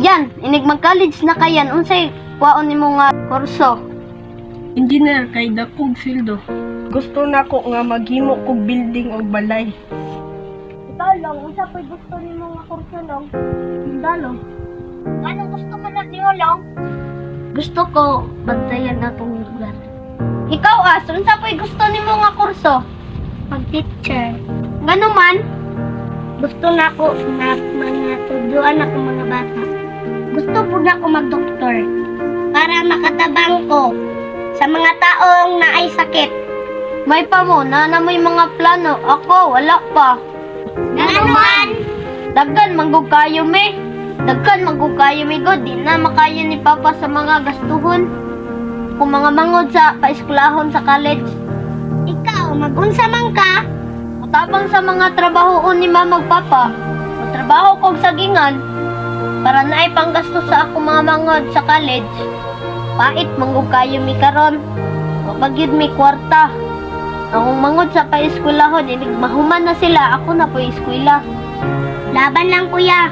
Yan, inig mag-college na kayan, unsay kuhaon nimo nga kurso? Engineer kay dakog sweldo. Gusto nako nga maghimo kog building og balay. Ikaw lang, unsa po'y gusto nimo nga kurso long? Sundalo. Anong gusto mo na nimo long? Gusto ko bantayan atong lugar. Ikaw as, unsa po'y gusto nimo nga kurso? Pag-teacher. Ngano man? Gusto nako na mga tudloan ako mga bata. Gusto pud nako magdoktor para makatabang ko sa mga taong naay sakit. May pa mo, na na mo'y mga plano. Ako, wala pa. Ngano man? Daghan manggug kayo me. Daghan manggug kayo me god. Di na makaya ni Papa sa mga gastuhon. Kung mga mangod sa paeskwelahon sa college. Ikaw, magunsa man ka? Mutabang sa mga trabahoon ni Mama ug Papa. Mutrabaho kog sagingan para naay panggasto sa akong mga mangod sa college. Pait manggug kayo mi karon. Wa gyud mi kwarta. Akong mangod sa paeskwelahon, inig mahuman na sila, ako na po eskwela. Laban lang, kuya.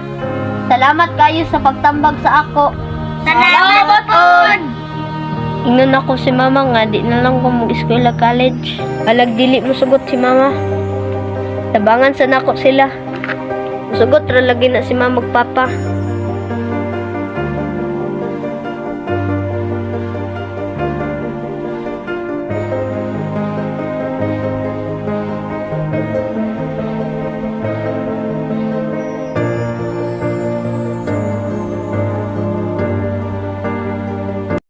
Salamat kayo sa pagtambag sa ako. Salamat pod. Ingnon ako si mama nga di na lang ko mag-eskwela college. Alag dili mo sugot si mama. Tabangan sa nako sila. Musugot ra lagi na si mama ug papa.